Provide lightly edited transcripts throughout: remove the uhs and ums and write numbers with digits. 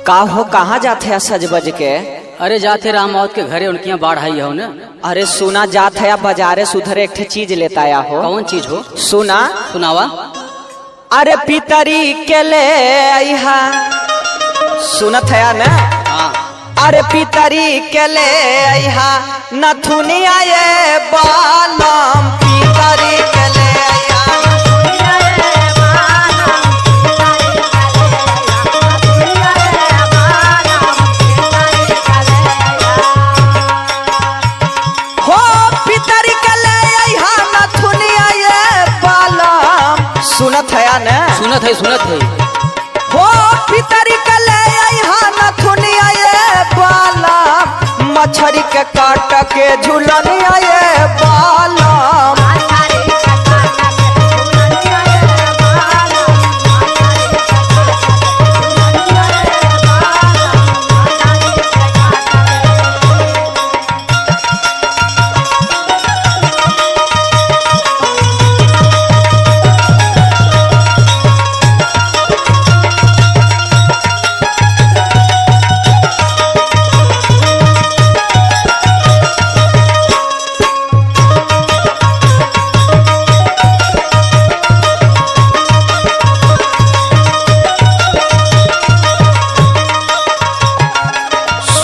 का हो कहाँ जाते है सज बज के? अरे जाते रामौत के घरे, उनके यहाँ बाढ़ आई हो न। अरे सुना जात है या बाजारे सुधरे एक ठे चीज लेता आया हो। कौन चीज हो? सुना। सुनावा। अरे पितरी के ले आईहा, सुनत है ना? हाँ। अरे पितरी के ले आईहा नथुनिया ये बालम, पितरी के ले आईहा। हो पितरी के ले आईहा नथुनिया ये बालम, सुनत है ना? सुनत है, सुनत है। हो पितरी के ले आईहा नथुनिया ये बालम, मछरी के काट के झुलनिया ये बालम।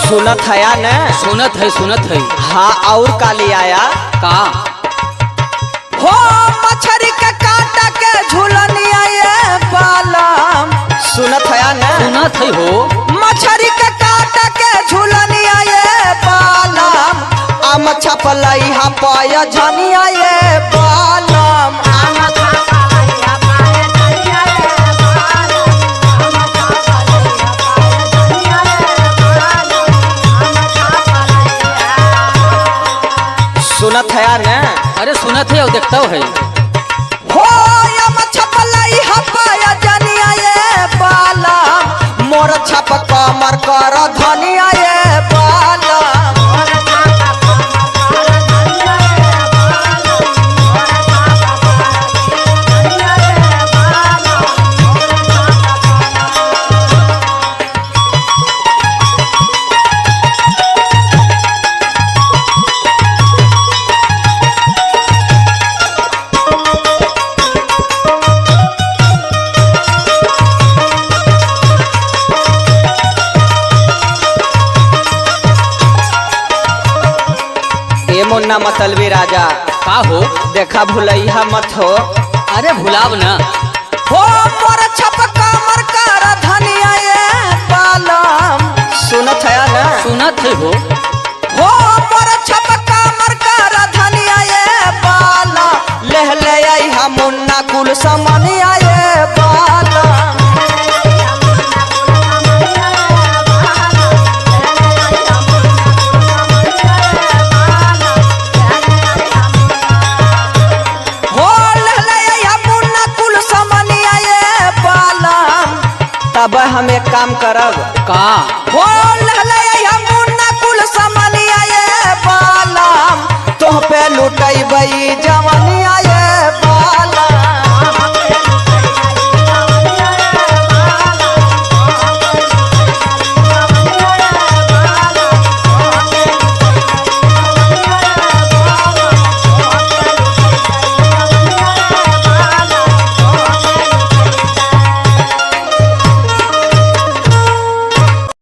सुनत है ना? सुनत है, सुनत है। हाँ और काली आया का? हो मछरी के कांटा के झुलनिया ये बालम, सुनत है ना? सुनत है हो। मछरी के कांटा के झुलनिया ये बालम, आम छपलई हा पाया झनिया ये बालम। सुनत है ना? अरे सुनत है और देखता है। हो आम छपलई हा पाया झनिया ये बालम, मोर छप कमर कर धनिया ये बालम। ए मुन्ना मतलबी राजा। का हो? देखा भुलैया मत हो। अरे भुलाब ना। हो मोर छप कमर कर धनिया ये बालम, सुनत है ना? सुनत है हो। हो मोर छप कमर कर धनिया ये बालम, लेह ले आई हा मुन्ना कुल समनिया ये बालम। हो लेह ले आई हा मुन्ना कुल समनिया ये बालम, तब हम एक काम करब। का? हो लहले हम मुन्ना कुल समनिया ये बालम, तोह पे लुटैबई जवनिया ये।